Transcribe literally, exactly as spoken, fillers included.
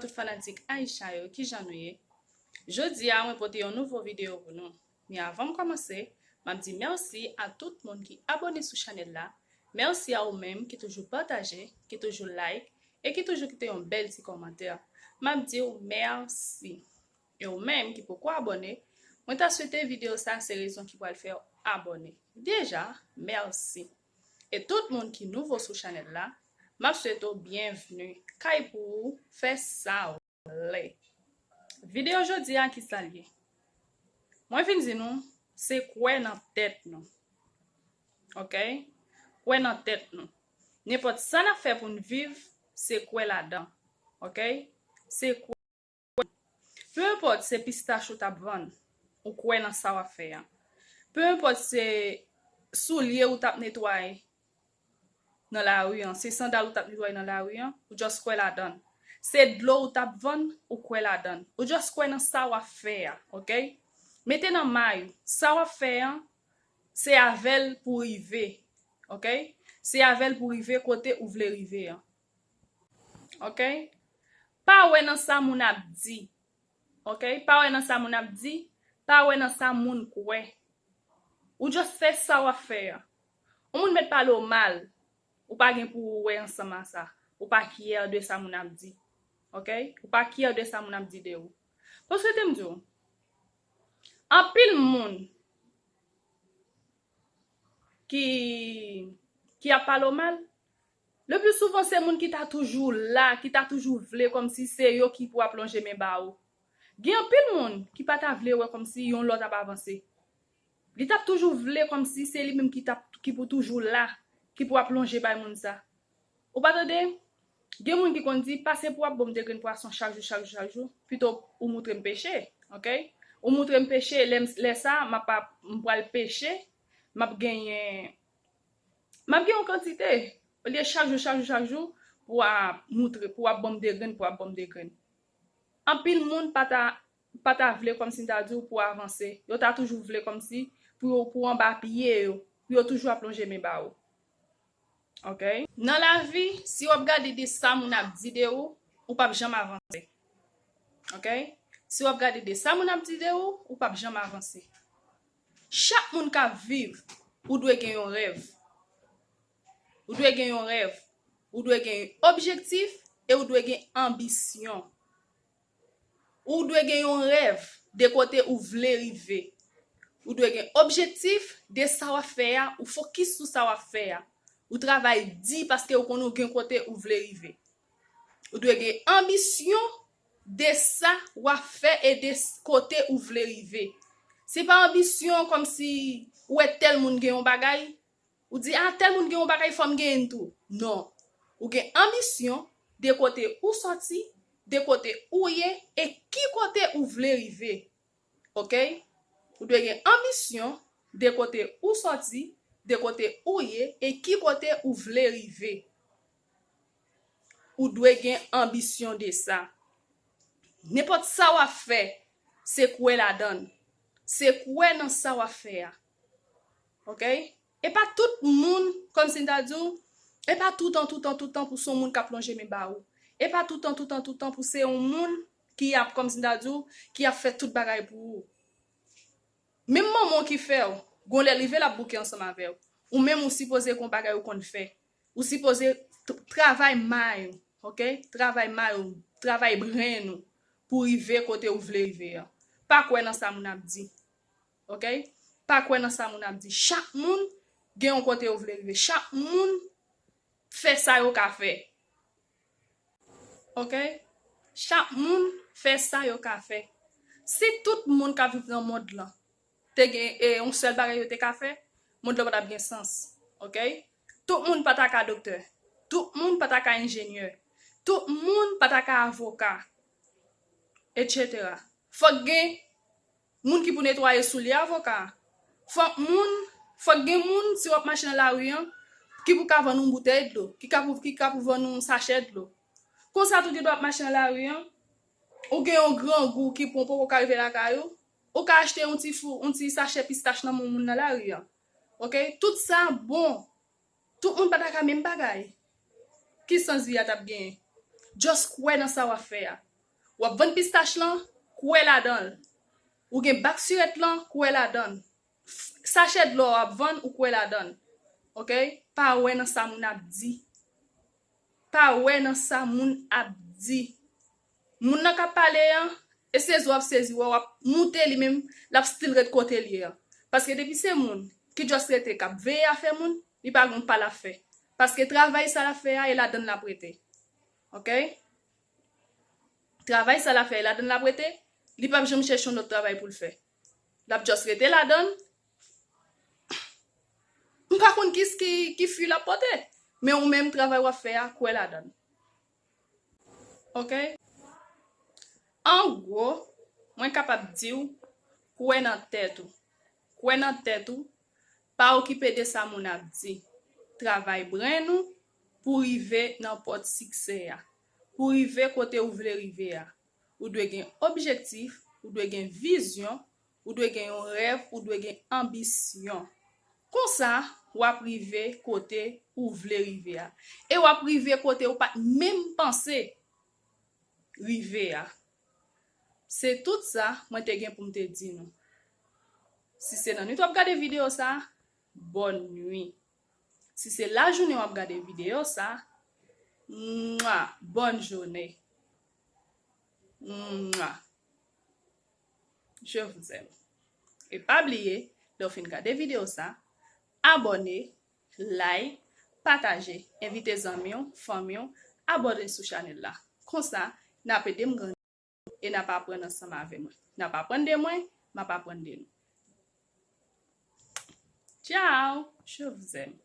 Tout fanatik Aisha yo, kijan nou ye? Jodi a, mwen pote yon nouvo videyo pou nou. Men avan m kòmanse, m ap di mèsi a tout moun ki abòne sou chanèl la. Mèsi a ou menm ki toujou pataje, ki toujou like, e ki toujou kite yon bèl ti kòmantè. M ap di w mèsi. E ou menm ki poko abòne, mwen ta swete videyo sa se rezon ki pral fè w abòne. Deja, mèsi. E tout moun ki nouvo sou chanèl la, m ap swete w byenvni. Kay pou ou, fè sa w vle. Videyo jodi a, kisa l ye? Mwen vin di nou, se kwè nan tèt nou. Oke? Kwè nan tèt nou. Nenpòt sa n ap fè pou n viv, se kwè ladan. Oke? Se kwè. Pe enpòt se pistach ou t ap vann, ou kwè nan sa w ap fè a. Pe enpòt se soulye ou t ap netwaye nan lari an, se sandal ou t ap netwaye nan lari an, ou just kwè ladan l. Se dlo ou t ap vann, ou kwè ladan l. Ou just kwè nan sa w ap fè a, oke? Mete nan may ou, sa w ap fè an, se avè l pou rive, oke? Se avè l pou rive kote ou vle rive an. Oke? Pa wè nan sa moun ap di. Oke? Pa wè nan sa moun ap di. Pa wè nan sa moun kwè. Ou just fè sa w ap fè a. Yon moun mèt pale w mal, ou pa gen pou ou wè ansanm a sa. Ou pa kyè de sa moun ap di. Oke? Ou pa kyè de sa moun ap di de ou. Paske te m di w, anpil moun ki, ki ap pale w mal, le pli souvan se moun ki ta toujou la, ki ta toujou vle kòmsi se yo ki pou ap lonje men ba ou. Gen anpil moun ki pa ta vle wè kòmsi yon lòt ap avanse. Li t ap toujou vle kòmsi se li menm ki t ap, ki pou toujou la, ki pou ap lonje bay moun sa. Ou pa tande? Gen moun ki konn di, pase pou w ap ban m de grenn pwason chak jou, chak jou, chak jou, pito ou moutre m peche, oke? Ou moutre m peche, lè m, lè sa, m ap, ap, m pral peche, m ap genyen, m ap gen yon kantite. Olye chak jou, chak jou, chak jou, pou w ap moutre, pou w ap ban m de grenn, pou w ap ban m de grenn. Anpil moun pa ta, pa ta vle kòmsi m ta di w pou w avanse. Yo ta toujou vle kòmsi pou yo, pou w anba pye yo, pou yo toujou ap lonje men ba ou. Oke? Nan lavi, si w ap gade de sa moun ap di de ou, ou p ap janm avanse. Oke? Si w ap gade de sa moun ap di de ou, ou p ap janm avanse. Chak moun k ap viv, ou dwe gen yon rèv. Ou dwe gen yon rèv. Ou dwe gen objektif e ou dwe gen anbisyon. Ou dwe gen yon rèv de kote ou vle rive. Ou dwe gen objektif de sa w ap fè a, ou fokis sou sa w ap fè a. Ou travay di paske ou konnen ou gen kote ou vle rive. Ou dwe gen anbisyon de sa w ap fè e de s-, kote ou vle rive. Se pa anbisyon kòmsi ou wè tèl moun gen yon bagay, ou di, a, tèl moun gen yon bagay, fò m genyen l tou. Non. Ou gen anbisyon de kote ou sòti, de kote ou ye, e ki kote ou vle rive. Oke? Ou dwe gen anbisyon de kote ou sòti, de kote ou ye, e ki kote ou vle rive. Ou dwe gen anbisyon de sa. Nenpòt sa w ap fè, se kwè ladan l. Se kwè nan sa w ap fè a. Oke? E pa tout moun, kòmsi m ta di w, e pa toutan, toutan, toutan pou se yon moun k ap lonje men ba ou. E pa toutan, toutan, toutan pou se yon moun ki ap, kòmsi m ta di w, ki ap fè tout bagay pou ou. Menm manman w ki fè w, gon lè l rive l ap bouke ansanm avè w. Ou menm ou sipoze gon bagay ou konn fè. Ou sipoze t-, travay may ou, oke? Travay may ou, travay brenn ou pou rive kote ou vle rive an. Pa kwè nan sa moun ap di. Oke? Pa kwè nan sa moun ap di. Chak moun gen yon kote yo vle rive. Chak moun fè sa yo ka fè. Oke? Chak moun fè sa yo ka fè. Si tout moun k ap viv nan mond lan te gen, e, yon sèl bagay yo te ka fè, mond lan pa t ap gen sans. Oke? Tout moun pa ta ka doktè. Tout moun pa ta ka enjenyè. Tout moun pa ta ka avoka, etsetera. Fòk gen moun ki pou netwaye soulye avoka a. Fòk moun, fòk gen moun, si w ap mache nan lari an, ki pou ka vann yon boutèy dlo, ki ka pou, ki ka pou vann yon sachè dlo. Konsa tou, gen dwa ap mache nan lari an, ou gen yon grangou ki pran w, poko ka rive lakay ou, ou ka achte yon ti fou, yon ti sachè pistach nan men yon moun nan lari an. Oke? Tout sa bon. Tout moun pa ta ka menm bagay. Ki sans vi a t ap genyen? Just kwè nan sa w ap fè a. W ap vann pistach lan, kwè ladan l. Ou gen bak sirèt lan, kwè ladan l. Sachè dlo w ap vann, ou kwè ladan l. Oke? Pa wè nan sa moun ap di. Pa wè nan sa moun ap di. Moun nan k ap pale an, e sezi w ap sezi wè, w ap moute li menm, l ap still ret kote l ye an. Paske depi se moun ki just rete k ap veye afè moun, li pa gen pa l ap fè. Paske travay sa l ap fè a, e ladan l l ap rete. Oke? Travay sa l ap fè, e ladan l l ap rete, li p ap janm chèche yon lòt travay pou l fè. L ap just rete ladan l. M pa konn ki, ki, ki fwi l ap pote. Men ou menm, travay w ap fè a, kwè ladan l. Oke? An gwo, mwen kapab di w, kwè nan tèt ou. Kwè nan tèt ou, pa okipe de sa moun ap di. Travay brenn ou pou rive nan pòt siksè a. Pou rive kote ou vle rive a. Ou dwe gen objektif, ou dwe gen vizyon, ou dwe gen yon rèv, ou dwe gen anbisyon. Konsa, w ap rive kote ou vle rive a. E w ap rive kote ou pa t menm panse rive a. Se tout sa mwen te gen pou m te di nou. Si se nan nwit w ap gade videyo sa, bòn nwi. Si se lajounen w ap gade videyo sa, mwa, bòn jounen. Mwa. Je vous aime. E pa bliye, lè w fin gade videyo sa, abòne, like, pataje, envite zanmi w, fanmi w, abòne sou chanèl la. Konsa, n ap ede m grandi e n ap aprann ansanm avè mwen. N ap aprann de mwen, m ap aprann de nou. Ciao, je vous aime.